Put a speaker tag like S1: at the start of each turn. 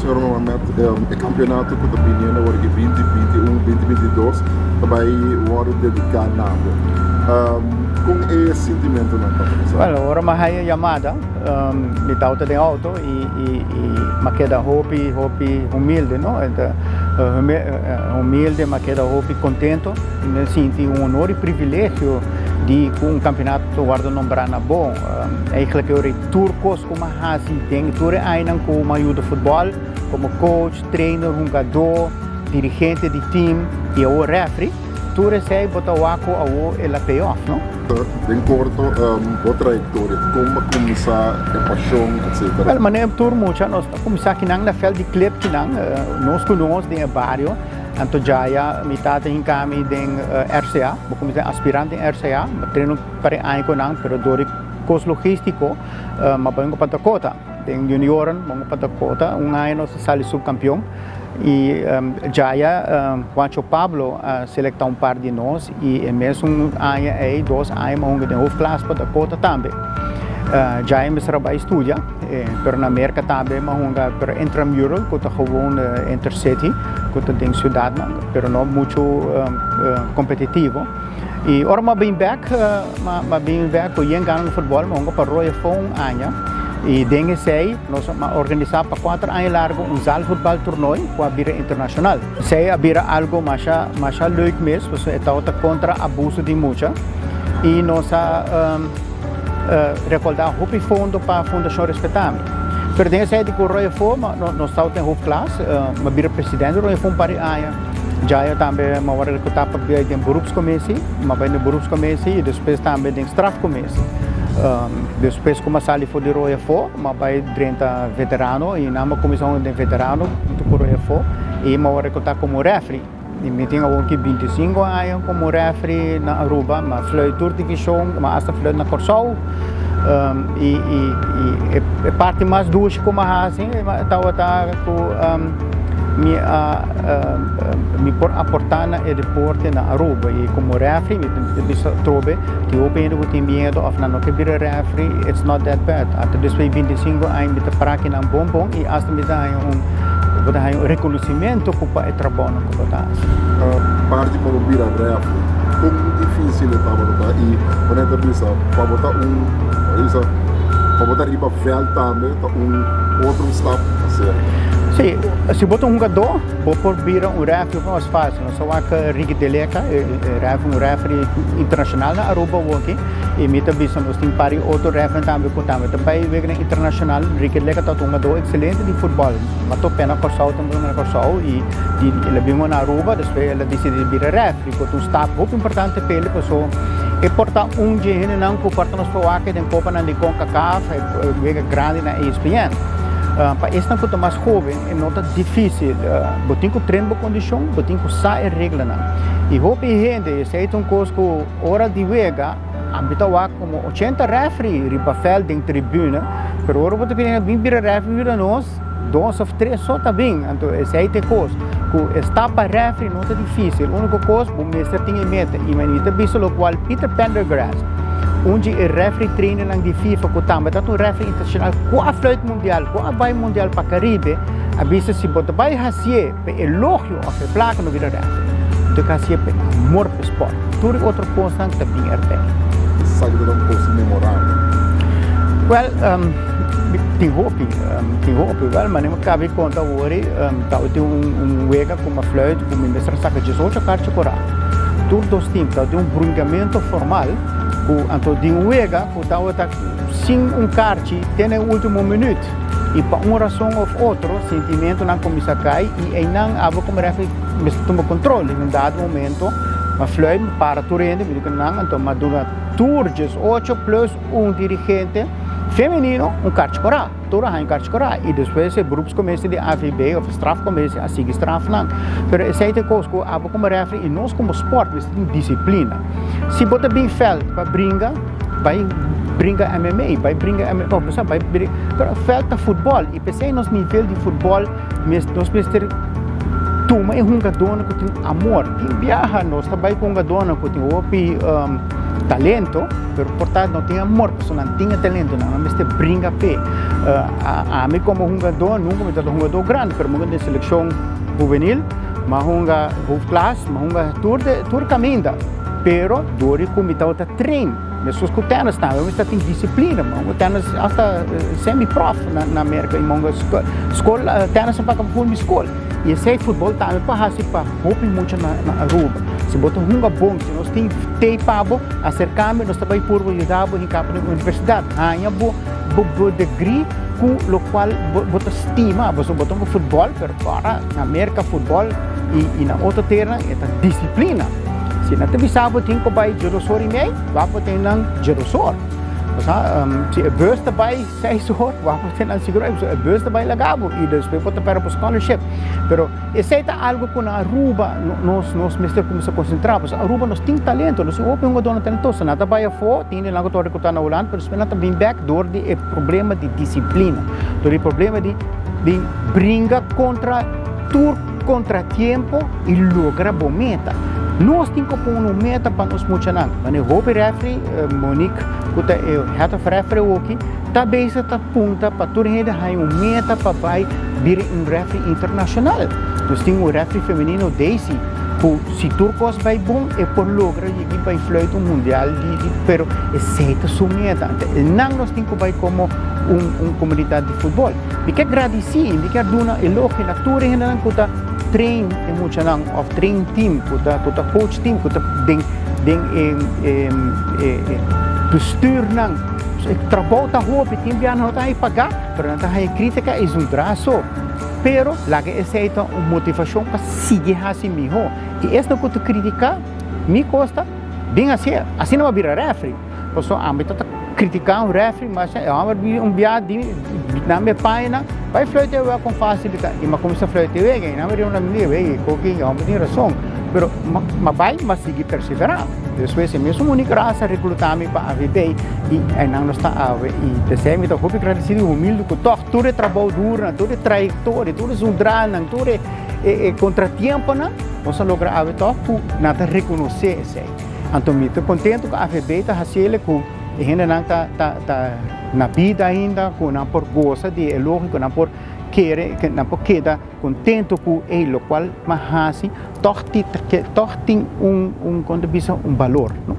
S1: Señor Mohamed, e campeonato cu ta biniendo awor aki 2021, 2022 ta bay wordo dedica na bo. Con e sintimentonan ta pa esaki?
S2: Bueno, ora mi a haya yamada, mi tawata den auto y y mi a keda hopi hopi humilde, no? Humilde, mi a keda hopi contento, mi a sinti un honor y privilegio di cu un campeonato ta wordo nombra na bo. Eigenlijk e ora tur cos cu mi a haci den tur e añanan cu mi a yuda futbol como coach, trainer, hungador, dirigente di team y awor referee, tur esey bo ta wak cu awor el a pay off, no?
S1: Den corto, bo trayectoria, con bo a cuminsa, e pasion, etcetera.
S2: Wel, manera tur mucha nos a cuminsa akinan na veld di club kinan, nos cu nos den e bario, anto djaya mi tata hinca mi den RCA, bo cuminsa aspirante den RCA, bo train un par di aña cu nan, pero door di cos logistico mi a bay pa Dakota, den junioren mi a bay pa Dakota, un aña nos a sali subcampeon y djaya Juancho Pablo a selecta un par di nos y e mesun aña ey, dos aña mi a hunga den hoofdklas pa Dakota tambe. Djaya mester a bay studia, pero na Merca tambe mi a hunga pero intramural cu ta gewoon intercity cu ta den ciudadnan, pero no mucho competitivo. Y ora mi a bin bek, mi a bin bek cu yen gana di futbol, mi a hunga pa Royal Foam un aña y den esey nos a organisa pa cuater aña largo un zaalvoetbal toernooi cu a bira internacional. Esey a bira algo masha masha leuk mes pasobra e tabata contra abuso di mucha y nos a recolda hopi fondo pa Fundacion Respetami. Pero den esey di cu Royal Foam nos tabata den hoofdklas, mi a bira presidente di Royal Foam un par di aña. Djaya tambe mi a wòrdu rekruta pa bai den beroepscommissie, mi a bai den beroepscommissie y despues tambe den strafcommissie. Despues ku mi a sali for di Rooi afó, mi a bai drenta veterano y nan mi a kuminsá hunga den veterano huntu ku Rooi afó y mi a wòrdu rekruta komo refri. Y mi tin awor ki 25 aña komo refri na Aruba, mi a fluit tur divishon, mi a hasta fluit na Kòrsou y e parti mas dushi ku mi a hasi tabata ku Mi a mi por aporta na e deporte na Aruba y como referee mi ta bisa atrobe tin hopi hende cu tin miedo of nan no ke bira referee, it's not that bad. Ata despues di 25 aña mi ta para akinan bon bon y hasta mi ta haña un bo ta haña un reconocimento cu pa e trabounan cu bo ta haci.
S1: Parti pa bo bira referee, con dificil e tabata ta y bo nan ta bisa pa bo ta un bo ta bisa pa bo ta riba veld tambe ta un otro stap acerca.
S2: Sí, si bo ta un hungadó, bo por bira un referee hopi mas fácil. Nos a wak Ricky Deleca, e referee, un referee internacional na Aruba awoki, y mi ta bisa nos tin par di otro referee tambe cu tambe ta bay weganan internacional. Ricky Deleca ta un hungadó excelente di futbol. Bo a topa na Kòrsou, tambe na Kòrsou, y el a bin na Aruba, despues el a dicidi di bira referee, cu ta un stap hopi importante p'el, pasobra e por ta un dje hendenan cu por ta nos por wak den copanan di Concacaf, e wega grandi na ESPN. Pa esnan ku ta mas hoben e no ta difísil. Bo tin ku train bo kondishon, bo tin ku sa e reglanan. I hopi hende, esei ta un kos ku ora di wega, ami ta wak komo ochenta refri riba vèlt den tribuna, pero ora bo ta bira bin bira refri yuda nos, dos òf tres so ta bin. Anto esei ta e kos, ku e stap pa refri no ta difísil. Úniko kos, bo mester tin e meta. I mi ta bisa lokual Peter Pendergrass, un di e refri trainernan di FIFA ku tambe ta un refri internashonal ku a fluit mundial, ku a bai mundial pa Karibe, a bisa si bo ta bai hasié pa e elogio òf e plaka no bira refri. Bo ta hasié pa e amor pa e spòrt. Tur e otro kosnan ta bin erbij.
S1: Esaki ta un kos memorabel.
S2: Wèl, tin hopi, tin hopi. Wèl, manera mi kaba di konta awor, tabatin un wega ku mi a fluit ku mi mester a saka diesocho karchi kora. Tur dos team tabatin un brungamento formal ku anto di un wega ku tabata sin un karchi te na e ultimo minuut y pa un rason of otro sentimentonan cuminsa cay y eynan abo como referee mester tuma control en un dado momento ma fluit mi para tur hende mi di cu nan anto mi a duna tur 18 plus un dirigente femenino un karchi cora. Tur a haña karchi kora i despues e beroepscommissie di AVB of e strafcommissie a sigui straf nan. Pero esei ta e kos ku abo komo referee i nos komo sport mester tin disiplina. Si bo ta bin veld pa bringa, bai bringa MMA, bai bringa MMA, bo sa bai bringa, pero veld ta futbol i p'esei nos nivel di futbol nos mester tuma e hungadónan ku tin amor. Tin biaha nos ta bai ku hungadónan ku tin hopi. Talento, pero por ta no tin amor, pasobra nan tin e talento, nan no mester bringa p'e. Ami komo hungadó, nunka mi tabata hungadó grandi, pero mi hunga den selekshon huvenil, mi a hunga hoofdklas, mi a hunga tur de tur kaminda, pero dor di ku mi tabata train, meskos ku tènis tambe, mi mester tin disiplina, mi a hunga tènis asta semi prof na na Merka, i mi a hunga skol tènis a paka for mi skol. I esei futbol tambe por hasi pa hopi mucha na Aruba. Si bo ta hunga bon, si nos tin tei pa bo, aserka mi, nos ta bai purba yuda bo hinka bo den universidat. Haña bo bo degree ku lokual bo ta stima. Pasobra bo ta hunga futbol, pero ora na Merka futbol i na otro teranan e ta disiplina. Si nan ta bisa bo tin ku bai djedosor i mei, wak bo tin nan djedosor. Osea, si e bus ta bai. Seis or wak bo te nan siguro e bus ta bai laga bo y despues bo ta perde bo scholarship. Pero esey ta algo cu na Aruba nos nos mester cuminsa concentra pasobra Aruba nos tin talento, nos tin hopi hungadornan talentoso. Nan ta bai afo, tin di nan cu ta recruta na Hulanda pero despues nan ta bin bek door di e problema di disciplina, door di e problema di di bringa contra tur contratiempo y logra bo meta. Nos tin cu pone un meta pa nos muchanan. Wanneer hopi referee, Monique cu ta e head of referee awoki, ta bezig ta punta pa tur hende haña un meta pa bay bira un referee internacional. Nos tin un referee femenino, Daisy, cu si tur cos bay bon e por logra yegi bay fluit un mundial di di pero esey ta su meta. Anto nan nos tin cu bay como un un comunidad di futbol. Mi kier gradici y mi kier duna elogio na tur e hendenan cu ta train e muchanan of train team cu ta cu ta coach team cu ta den den e e e bestuurnan. E trabou ta hopi, tin bia nan no ta haña paga, pero nan ta haña critica y zundra so. Pero laga esey ta un motivacion pa sigui haci miho. Y esnan cu ta critica mi cos ta bin haci'e. Asina bo a bira refri. Pasobra ami ta ta critica un refri, mas e homber bin un bia di nan me paña nan, bai fluit e wega con facil ta. Y mi a cuminsa fluit e wega y nan mi riba mi wega y koki e homber tin razon. Pero mi a bai, mi a sigui persevera. Despues e mesun Monique Ras a recluta mi pa AVB y einan nos ta awe. Y p'esei mi ta hopi gradecido y humilde cu tog tur e trabou duro, tur e trayectoria, tur e zundranan, tur e contratiemponan, nos a logra awe tog cu nan ta reconoce esei. Anto mi ta contento cu AVB ta haciele cu e hendenan ta ta ta na bida ainda, cu nan por goza di e elogio, cu nan por kere, cu nan por keda contento cu ey locual m'a haci tog tin tog tin un un con ta bisa un balor, no.